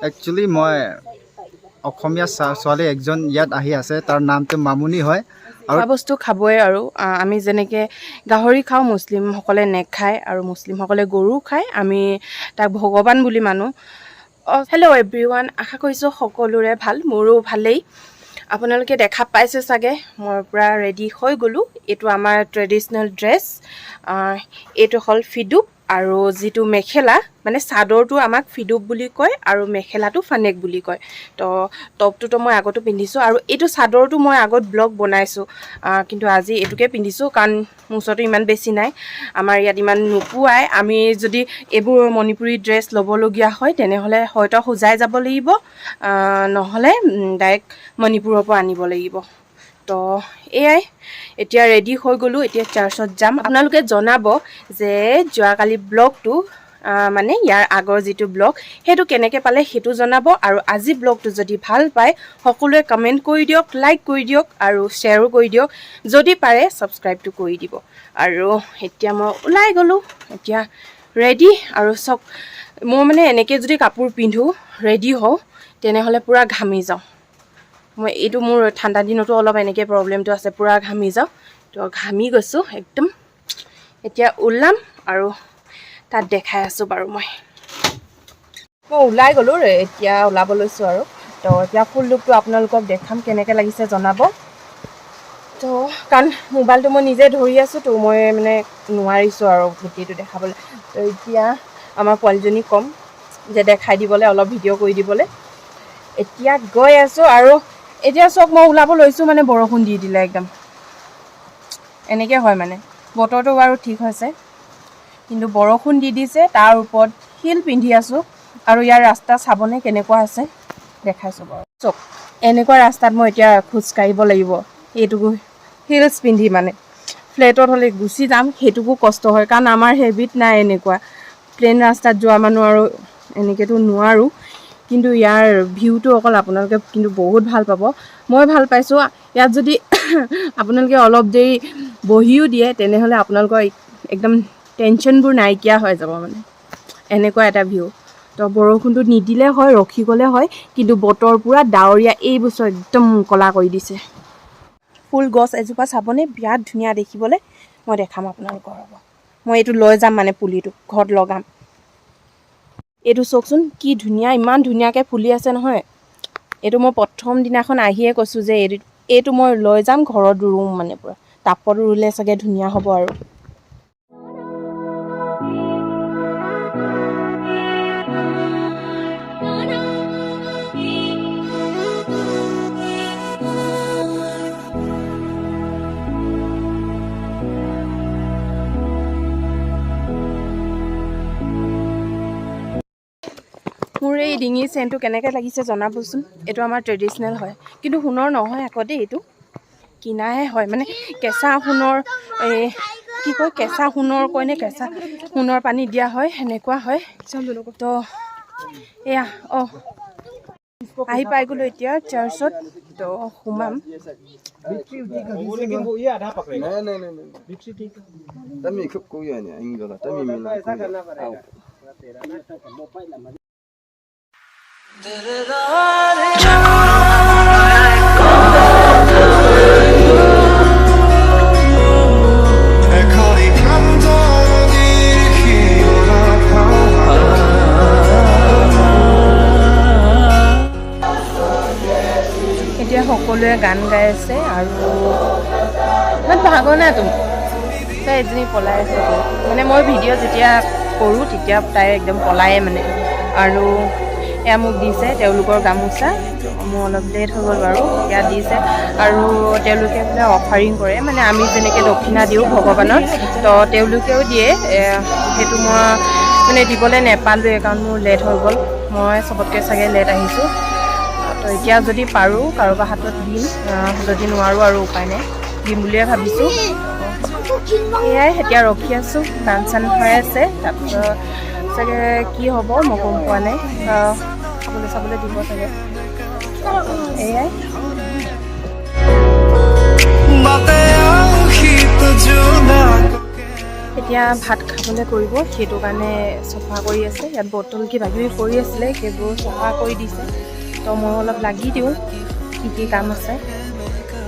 Actually মই অসমীয়া ছোৱালী একজন ইয়াত আহি আছে, তাৰ নামটো মামুনি হয়। আৰু খোৱা বস্তু খাবই আৰু আমি যেনেকৈ গাহৰি খাওঁ, মুছলিমসকলে নেখায় আৰু মুছলিমসকলে গৰু খায়, আমি তাক ভগৱান বুলি মানো। হেল্ল' এভৰিৱান, আশা কৰিছোঁ সকলোৰে ভাল, মোৰো ভালেই। আপোনালোকে দেখা পাইছে চাগে মই পূৰা ৰেডি হৈ গ'লোঁ। এইটো আমাৰ ট্ৰেডিশ্যনেল ড্ৰেছ, এইটো হ'ল ফিডুপ আৰু যিটো মেখেলা মানে চাদৰটো আমাক ফিডুপ বুলি কয় আৰু মেখেলাটো ফানেক বুলি কয়। তো টপটোতো মই আগতো পিন্ধিছোঁ আৰু এইটো চাদৰটো মই আগত ব্লগ বনাইছোঁ, কিন্তু আজি এইটোকে পিন্ধিছোঁ কাৰণ মোৰ ওচৰতো ইমান বেছি নাই, আমাৰ ইয়াত ইমান নোপোৱাই। আমি যদি এইবোৰ মণিপুৰী ড্ৰেছ ল'বলগীয়া হয় তেনেহ'লে হয়তো হোজাই যাব লাগিব, নহ'লে ডাইৰেক্ট মণিপুৰৰ পৰা আনিব লাগিব। তো এয়াই, এতিয়া ৰেডি হৈ গ'লোঁ, এতিয়া চাৰ্চত যাম। আপোনালোকে জনাব যে যোৱাকালি ব্লগটো, মানে ইয়াৰ আগৰ যিটো ব্লগ সেইটো কেনেকৈ পালে সেইটো জনাব। আৰু আজি ব্লগটো যদি ভাল পায় সকলোৱে কমেণ্ট কৰি দিয়ক, লাইক কৰি দিয়ক আৰু শ্বেয়াৰো কৰি দিয়ক, যদি পাৰে ছাবস্ক্ৰাইবটো কৰি দিব। আৰু এতিয়া মই ওলাই গ'লোঁ, এতিয়া ৰেডি। আৰু চাওক, মই মানে এনেকৈ যদি কাপোৰ পিন্ধোঁ ৰেডি হওঁ তেনেহ'লে পূৰা ঘামি যাওঁ। মই এইটো মোৰ ঠাণ্ডা দিনতো অলপ এনেকৈ প্ৰব্লেমটো আছে, পূৰা ঘামি যাওঁ। তো ঘামি গৈছোঁ একদম। এতিয়া ওলাম আৰু তাত দেখাই আছোঁ বাৰু। মই মই ওলাই গ'লোঁ, এতিয়া ওলাব লৈছোঁ আৰু। তো এতিয়া ফুল লুকটো আপোনালোকক দেখাম, কেনেকৈ লাগিছে জনাব। তো কাৰণ মোবাইলটো মই নিজে ধৰি আছোঁ, তো মই মানে নোৱাৰিছোঁ আৰু গোটেইটো দেখাবলৈ। তো এতিয়া আমাৰ পোৱালীজনীক ক'ম যে দেখাই দিবলৈ, অলপ ভিডিঅ' কৰি দিবলৈ। এতিয়া গৈ আছোঁ আৰু এতিয়া চাওক মই ওলাব লৈছোঁ, মানে বৰষুণ দি দিলে একদম। এনেকৈ হয় মানে বতৰটো বাৰু ঠিক হৈছে, কিন্তু বৰষুণ দি দিছে, তাৰ ওপৰত হিল পিন্ধি আছোঁ। আৰু ইয়াৰ ৰাস্তা চাবনে কেনেকুৱা আছে দেখাইছোঁ বাৰু। চাওক, এনেকুৱা ৰাস্তাত মই এতিয়া খোজকাঢ়িব লাগিব এইটুকু হিলছ পিন্ধি। মানে ফ্লেটত হ'লে গুচি যাম, সেইটোকো কষ্ট হয় কাৰণ আমাৰ হেবিট নাই এনেকুৱা। প্লেইন ৰাস্তাত যোৱা মানুহ আৰু এনেকৈতো নোৱাৰোঁ। কিন্তু ইয়াৰ ভিউটো অকল আপোনালোকে কিন্তু বহুত ভাল পাব, মই ভাল পাইছোঁ। ইয়াত যদি আপোনালোকে অলপ দেৰি বহিও দিয়ে তেনেহ'লে আপোনালোকৰ একদম টেনশ্যনবোৰ নাইকিয়া হৈ যাব, মানে এনেকুৱা এটা ভিউ। তো বৰষুণটো নিদিলে হয়, ৰখি গ'লে হয়, কিন্তু বতৰ পূৰা ডাৱৰীয়া, এই বছৰ একদম ক'লা কৰি দিছে। ফুল গছ এজোপা চাবনে, বিৰাট ধুনীয়া দেখিবলৈ। মই দেখাম আপোনালোকৰ, ৰ'ব। মই এইটো লৈ যাম, মানে পুলিটো ঘৰত লগাম। এইটো চাওকচোন কি ধুনীয়া, ইমান ধুনীয়াকৈ ফুলি আছে নহয়। এইটো মই প্ৰথম দিনাখন আহিয়ে কৈছোঁ যে এইটো এইটো মই লৈ যাম, ঘৰত ৰুম, মানে পূৰা টাবত ৰুলে চাগে ধুনীয়া হ'ব। আৰু মোৰ এই ডিঙিৰ চেইনটো কেনেকৈ লাগিছে জনাবচোন। এইটো আমাৰ ট্ৰেডিশ্যনেল হয়, কিন্তু সোণৰ নহয় আকৌ দেই, এইটো কিনাহে হয়। মানে কেঁচা সোণৰ, এই কি কয়, কেঁচা সোণৰ কয় নে কেঁচা সোণৰ পানী দিয়া হয়, সেনেকুৱা হয়। তো এয়া অঁ আহি পাই গ'লোঁ এতিয়া চাৰ্চত, তো সোমাম। नहीं नहीं नहीं नहीं, तमी खूब कोई नहीं इंगला तमी मिला। এখনি ক্লান্ত নদীর শিয়লা ভাঙা। এতিয়া সকলোৱে গান গাই আছে আৰু ইমান ভাগৰ নাই তুমি। তাই এজনী পলাই আছে, মানে মই ভিডিঅ' যেতিয়া কৰোঁ তেতিয়া তাই একদম পলায়ে মানে। আৰু এয়া মোক দিছে তেওঁলোকৰ গামোচা, মোৰ অলপ লেট হৈ গ'ল বাৰু, এয়া দিছে। আৰু তেওঁলোকে বোলে অফাৰিং কৰে, মানে আমি যেনেকৈ দক্ষিণা দিওঁ ভগৱানক, তো তেওঁলোকেও দিয়ে। সেইটো মই মানে দিবলৈ নেপালোৱে কাৰণ মোৰ লেট হৈ গ'ল, মই চবতকৈ চাগে লেট আহিছোঁ। তো এতিয়া যদি পাৰোঁ কাৰোবাৰ হাতত দিম, যদি নোৱাৰোঁ আৰু উপায় নাই, দিম বুলিয়ে ভাবিছোঁ। সেয়াই, এতিয়া ৰখি আছোঁ, গান চান হৈ আছে, তাৰপিছত চাগে কি হ'ব মই গম পোৱা নাই, খাবলৈ চাবলৈ দিব চাগে। এয়াই। বাটে আউসীত জোনাককে। এতিয়া ভাত খাবলৈ কৰিব, সেইটো কাৰণে চফা কৰি আছে। ইয়াত বটল কিবা কিবি পৰি আছিলে, সেইবোৰ চফা কৰি দিছে। তো মই অলপ লাগি দিওঁ, কি কি কাম আছে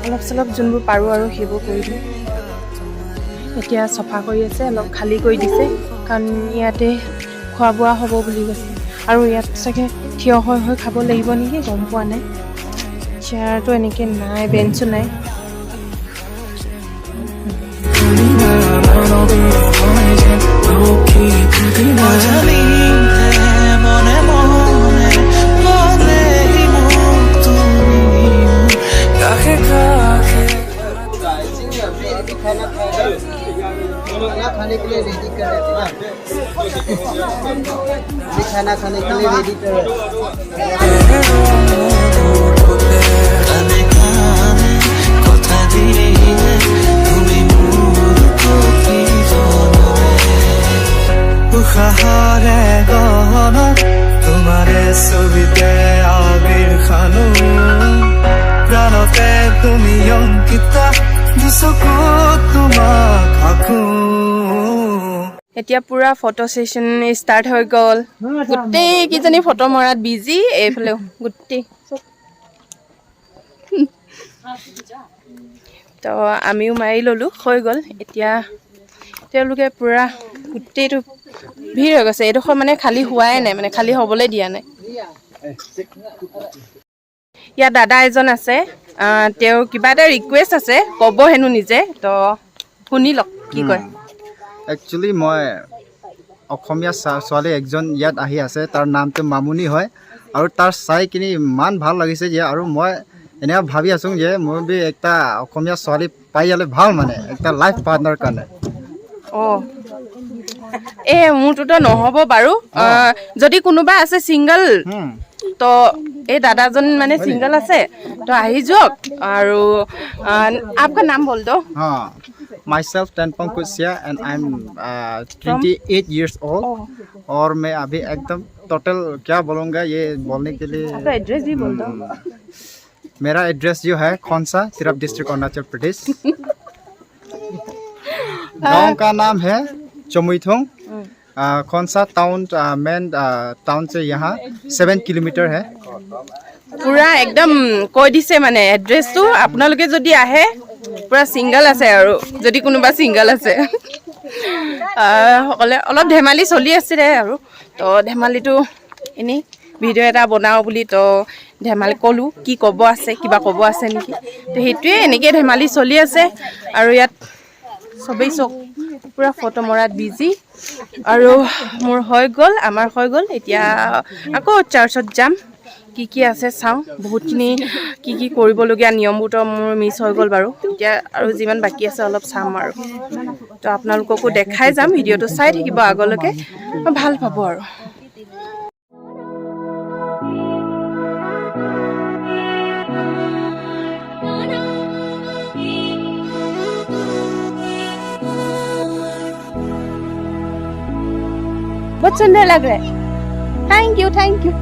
অলপ চলপ যোনবোৰ পাৰোঁ আৰু সেইবোৰ কৰি দিওঁ। এতিয়া চফা কৰি আছে, অলপ খালী কৰি দিছে, কাৰণ ইয়াতে খোৱা বোৱা হ'ব বুলি কৈছে। আৰু ইয়াত চাগে থিয় হৈ হৈ খাব লাগিব নেকি, গম পোৱা নাই। চেয়াৰটো এনেকৈ নাই, বেঞ্চো নাই। মনে মনে ল'লেহি মোক তুমি কাষে কাষে। खाना खाना खाने के लिए रेडी कर रहे थे ना, अभी खाना खाने के लिए रेडी कर रहे थे। কাণে কাণে কথা দিলে তুমি মোৰ প্ৰতিজনমে। উশাহৰে গহনত তোমাৰে ছবিতে আবিৰ সানো, প্ৰাণতে তুমি অংকিত, দুচকুত তোমাক আঁকো। এতিয়া পূৰা ফটো ছেশ্যন ষ্টাৰ্ট হৈ গ'ল। গোটেই কেইজনী ফটো মৰাত বিজি। এইফালেও গোটেই চব। তো আমিও মাৰি ল'লোঁ, হৈ গ'ল। এতিয়া তেওঁলোকে পূৰা গোটেইটো ভিৰ হৈ গৈছে। এইডোখৰ মানে খালী হোৱাই নাই, মানে খালী হ'বলৈ দিয়া নাই। ইয়াত দাদা এজন আছে, তেওঁৰ কিবা এটা ৰিকুৱেষ্ট আছে, ক'ব হেনো নিজে। তো শুনি লওক কি কয়। একচুৱেলি মই অসমীয়া ছোৱালী একজন ইয়াত আহি আছে, তাৰ নামটো মামুনি হয়। আৰু তাৰ চাই কিনি ইমান ভাল লাগিছে যে আৰু মই এনেকুৱা ভাবি আছোঁ যে মই বি একটা অসমীয়া ছোৱালী পাই যালে ভাল, মানে একটা লাইফ পাৰ্টনাৰ কাৰণে। অঁ, এই মোৰটোতো নহ'ব বাৰু। যদি কোনোবা আছে ছিংগল, তো এই দাদাজন মানে ছিংগল আছে, তো আহি যাওক। আৰু आपका नाम बोल दो। हाँ, myself Tenpong Kusia and I am 28 years old और मैं अभी एकदम टोटल क्या बोलूँगा ये बोलने के लिए। आपका एड्रेस भी बोल दो। मेरा एड्रेस जो है खोनसा, तिरप डिस्ट्रिक्ट, अरुणाचल प्रदेश। गांव का नाम है चमुईथोंग। खोनसा टाउन, मेन टाउन से यहाँ 7 किलोमीटर है। পুৰা একদম কৈ দিছে মানে এড্ৰেছটো। আপোনালোকে যদি আহে, পুৰা ছিংগল আছে। আৰু যদি কোনোবা ছিংগল আছে সকলে, অলপ ধেমালি চলি আছিলে আৰু তো ধেমালিটো এনেই ভিডিঅ' এটা বনাওঁ বুলি তো ধেমালি ক'লোঁ, কি ক'ব আছে, কিবা ক'ব আছে নেকি। তো সেইটোৱে, এনেকৈ ধেমালি চলি আছে। আৰু ইয়াত চবেই চব পূৰা ফটো মৰাত বিজি। আৰু মোৰ হৈ গ'ল, আমাৰ হৈ গ'ল। এতিয়া আকৌ চাৰ্চত যাম, কি কি আছে চাওঁ। বহুতখিনি কি কি কৰিবলগীয়া নিয়মবোৰতো মোৰ মিছ হৈ গ'ল বাৰু। এতিয়া আৰু যিমান বাকী আছে অলপ চাম আৰু তো আপোনালোককো দেখাই যাম। ভিডিঅ'টো চাই থাকিব আগলৈকে, ভাল পাব। আৰু बहुत सुंदर लग रहा है। Thank you, thank you.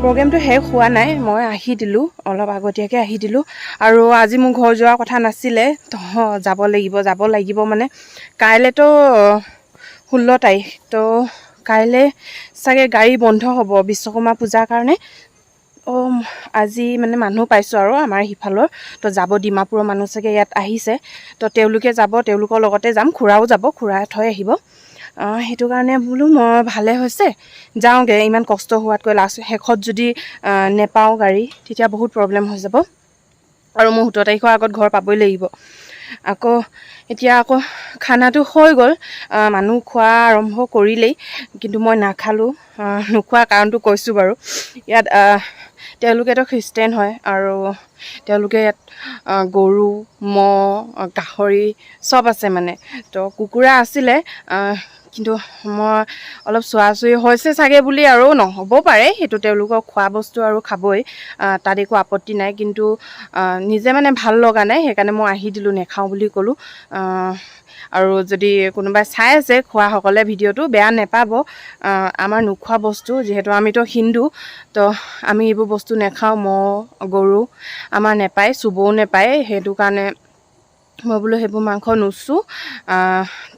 প্ৰগ্ৰেমটো শেষ হোৱা নাই, মই আহি দিলোঁ, অলপ আগতীয়াকৈ আহি দিলোঁ। আৰু আজি মোৰ ঘৰ যোৱাৰ কথা নাছিলে, তো যাব লাগিব, যাব লাগিব। মানে কাইলৈতো 16 তাৰিখ, তো কাইলৈ চাগে গাড়ী বন্ধ হ'ব বিশ্বকৰ্মা পূজাৰ কাৰণে। অঁ, আজি মানে মানুহ পাইছোঁ আৰু আমাৰ সিফালৰ, তো যাব। ডিমাপুৰৰ মানুহ চাগে ইয়াত আহিছে, তো তেওঁলোকে যাব, তেওঁলোকৰ লগতে যাম। খুৰাও যাব, খুৰা থৈ আহিব। সেইটো কাৰণে বোলো মই ভালে হৈছে, যাওঁগৈ। ইমান কষ্ট হোৱাতকৈ লাষ্ট শেষত যদি নেপাওঁ গাড়ী, তেতিয়া বহুত প্ৰব্লেম হৈ যাব। আৰু মই 17 তাৰিখৰ আগত ঘৰ পাবই লাগিব। আকৌ এতিয়া আকৌ খানাটো হৈ গ'ল, মানুহ খোৱা আৰম্ভ কৰিলেই, কিন্তু মই নাখালোঁ। নোখোৱা কাৰণটো কৈছোঁ বাৰু। ইয়াত তেওঁলোকেতো খ্ৰীষ্টিয়ান হয় আৰু তেওঁলোকে ইয়াত গৰু, ম'হ, গাহৰি চব আছে। মানে তো কুকুৰা আছিলে, কিন্তু মই অলপ চোৱা চুই হৈছে চাগে বুলি, আৰু নহ'ব পাৰে, সেইটো তেওঁলোকৰ খোৱা বস্তু আৰু খাবই, তাত একো আপত্তি নাই। কিন্তু নিজে মানে ভাল লগা নাই, সেইকাৰণে মই আহি দিলোঁ, নেখাওঁ বুলি ক'লোঁ। আৰু যদি কোনোবাই চাই আছে খোৱাসকলে ভিডিঅ'টো, বেয়া নেপাব। আমাৰ নোখোৱা বস্তু, যিহেতু আমিতো হিন্দু, তো আমি এইবোৰ বস্তু নেখাওঁ। ম'হ, গৰু আমাৰ নেপায়, চুবও নেপায়, সেইটো কাৰণে। মই বোলো সেইবোৰ মাংস নুচোঁ।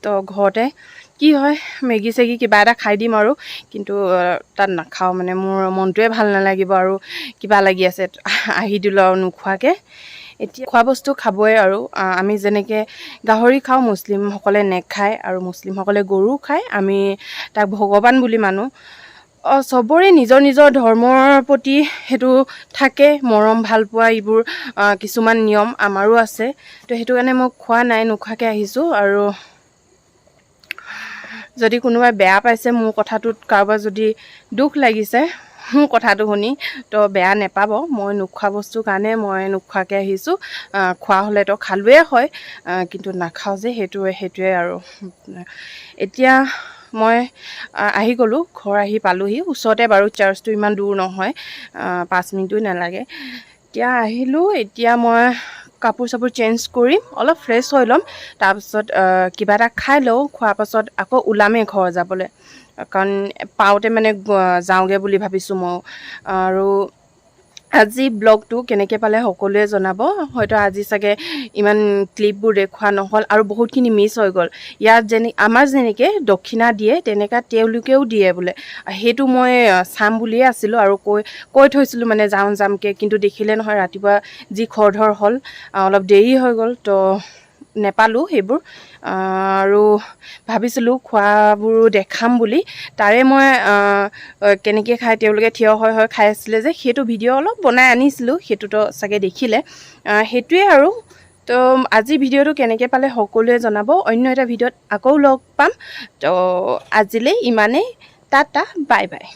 তো ঘৰতে কি হয়, মেগী চেগী কিবা এটা খাই দিম আৰু, কিন্তু তাত নাখাওঁ। মানে মোৰ মনটোৱে ভাল নালাগিব আৰু কিবা লাগি আছে, আহি দিলোঁ আৰু নোখোৱাকৈ। এতিয়া খোৱা বস্তু খাবই আৰু। আমি যেনেকৈ গাহৰি খাওঁ, মুছলিমসকলে নেখায় আৰু মুছলিমসকলে গৰু খায়। আমি তাক ভগৱান বুলি মানো। চবৰে নিজৰ নিজৰ ধৰ্মৰ প্ৰতি সেইটো থাকে, মৰম ভালপোৱা এইবোৰ কিছুমান নিয়ম আমাৰো আছে। তো সেইটো কাৰণে মই খোৱা নাই, নোখোৱাকৈ আহিছোঁ। আৰু যদি কোনোবাই বেয়া পাইছে মোৰ কথাটোত, কাৰোবাৰ যদি দুখ লাগিছে মোৰ কথাটো শুনি, তো বেয়া নেপাব। মই নোখোৱা বস্তুৰ কাৰণে মই নোখোৱাকৈ আহিছোঁ। খোৱা হ'লেতো খালোৱে হয়, কিন্তু নাখাওঁ যে সেইটোৱে আৰু। এতিয়া মই আহি গ'লোঁ, ঘৰ আহি পালোহি। ওচৰতে বাৰু চাৰ্চটো, ইমান দূৰ নহয়, 5 মিনিটো নালাগে। এতিয়া আহিলোঁ। এতিয়া মই কাপোৰ চাপোৰ চেঞ্জ কৰিম, অলপ ফ্ৰেছ হৈ ল'ম। তাৰপিছত কিবা এটা খাই লওঁ। খোৱাৰ পাছত আকৌ ওলামেই ঘৰ যাবলৈ, কাৰণ পাওঁতে মানে যাওঁগৈ বুলি ভাবিছোঁ ময়ো। আৰু আজি ব্লগটো কেনেকৈ পালে সকলোৱে জনাব। হয়তো আজি চাগে ইমান ক্লিপবোৰ দেখুওৱা নহ'ল আৰু বহুতখিনি মিছ হৈ গ'ল। ইয়াত যেনে আমাৰ যেনেকৈ দক্ষিণা দিয়ে, তেনেকুৱা তেওঁলোকেও দিয়ে বোলে। সেইটো মই চাম বুলিয়ে আছিলোঁ আৰু কৈ কৈ থৈছিলোঁ মানে যাওঁ যামকৈ, কিন্তু দেখিলে নহয় ৰাতিপুৱা যি খৰধৰ হ'ল, অলপ দেৰি হৈ গ'ল, তো নেপালোঁ সেইবোৰ। আৰু ভাবিছিলোঁ খোৱাবোৰো দেখাম বুলি। তাৰে মই কেনেকৈ খায়, তেওঁলোকে থিয় হৈ হৈ খাই আছিলে যে, সেইটো ভিডিঅ' অলপ বনাই আনিছিলোঁ, সেইটোতো চাগে দেখিলে। সেইটোৱে আৰু। তো আজি ভিডিঅ'টো কেনেকৈ পালে সকলোৱে জনাব। অন্য এটা ভিডিঅ'ত আকৌ লগ পাম। তো আজিলৈ ইমানেই। Tata, bye bye.